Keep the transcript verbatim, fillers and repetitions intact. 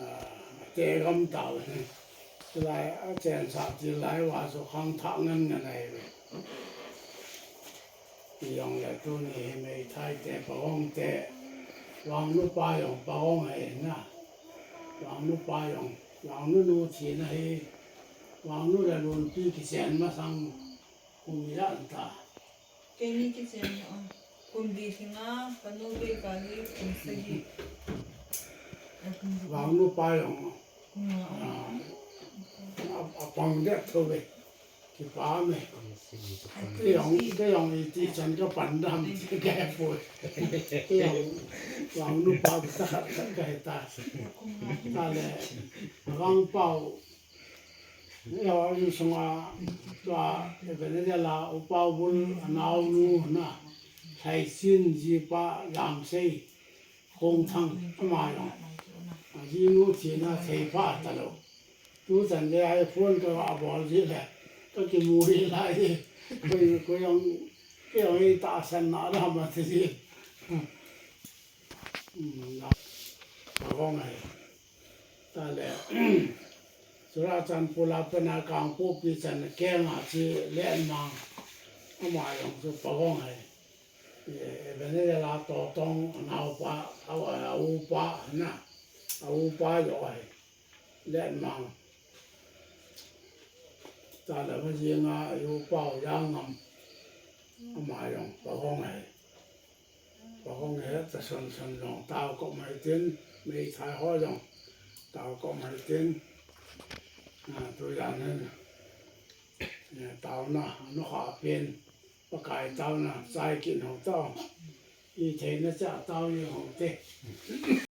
Ate gam tau hi. Chulai a chen sa ti lai va so khang thah ngan ngan ai ve. Ti jong le tuni hi meithai te pagong te. Vangnu pa jong pagong ai na. Vangnu pa jong. Vangnu nu thi na hi. Vangnu le lunpi kichen masang kum ijat ta. Keini kichen a, kum li hinga, kanu bei kali kum sagi. Vangnu pa jong. Kum nga. A, a, apang det tho ve. Kipa me. Kei jong, kei jong iti chan kapan dam ti kahe poi. Kei jong, vangnu pa ta khat khat kahe ta. Ta le, vang pau. Eiho insunga tua Ebenezer a upa bul anaonu na Lhaichin jipa Lamsei Khongthang ama jong. Ajinu thina theipha talou. Tuchan le iPhone ka abol ji le. Kakimu hi lai. Koi, koi jong, kei jong itahsan na dam ati ji. Pagong ahi. Tale. Churachandpur a pat a Kangpokpi chan a keng a chi Letmang. Ama jong chu pagong ahi. Ebenezer a Totong anaopa, a, a upa, na. A upa jong ahi. Letmang. Tale ma jinga a upa u Jangam. Ama jong pagong ahi. Pagong he ta son son jong tao kop mai tin, meithai ho jong tao kop mai tin. A, tujan hin, e, taona, nukha pen, Pakai taona, chai kin ho tao. Itheina cha tao ni ho te.